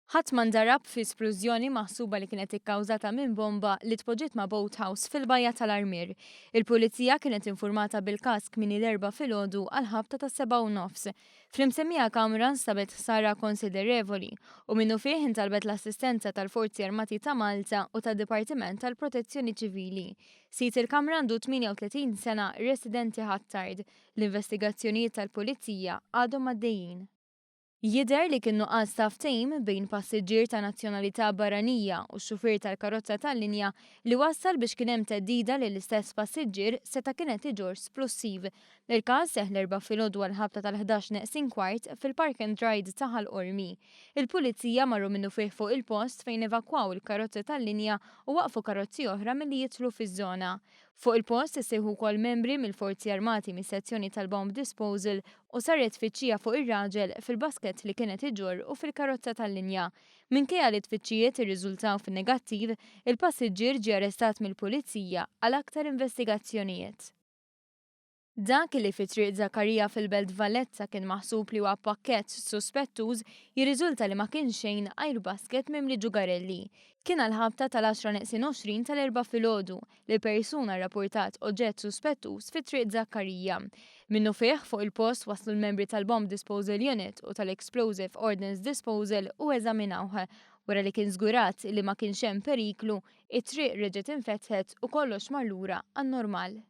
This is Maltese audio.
Ħadd ma ndarab fi splużjoni maħsuba li kienet ikkawżata minn bomba li tpoġġiet ma' boathouse fil-Bajja tal-Armier. Il-Pulizija kienet infurmata bil-każ kmieni l-Erbgħa filgħodu għall-ħabta tas-7:30. Fl-imsemmija kamra nstabet ħsara konsiderevoli u minnufih intalbet l-assistenza tal-Forzi Armati ta' Malta u tad-Dipartiment tal-Protezzjoni Ċivili. Sid il-kamra għandu 38 sena residenti Ħ'Attard. L-investigazzjonijiet tal-Pulizija għadhom għaddejjin. Jidher li kien nuqqas ta' ftehim bejn passiġġier ta' nazzjonalità barranija u x-xufier tal-karozza tal-linja li wassal biex kien hemm theddida li l-istess passiġġier seta' kien qed iġorr splussiv. Il-każ seħħ l-Erbgħa filgħodu għall-ħabta tal-11 neqsin kwart fil-Park and Ride ta' Ħal Qormi. Il-Pulizija marru minnufih fuq il-post fejn evakwaw il-karozza tal-linja u waqqfu karozzi oħra milli jidħlu fiż-żona. Fuq il-post issejħu wkoll membri mill-Forzi Armati mis-sezzjoni tal-Bomb Disposal u saret tfittxija fuq ir-raġel fil-basket li kien qed iġorr u fil-karozza tal-linja. Minkejja li t-tfittxijiet irriżultaw fin-negattiv, il-passiġġier ġie arrestat mill-Pulizija għal aktar investigazzjonijiet. Dak li fi Triq Żakkarija fil-Belt Valletta kien maħsub li huwa pakkett suspettuż jirriżulta li ma kien xejn għajr basket mimli ġugarelli. Kien għall-ħabta tal-għaxra neqsin 20 tal-Erbgħa filgħodu li persuna rrapurtat oġġett suspettuż fi Triq Żakkarija. Minnufih fuq il-post waslu l-membri tal-Bomb Disposal Unit u tal-Explosive Ordnance Disposal u eżaminawh. Wara li kien żgurat li ma kienx hemm periklu, it-triq reġgħet infetħet u kollox mar lura għan-normal.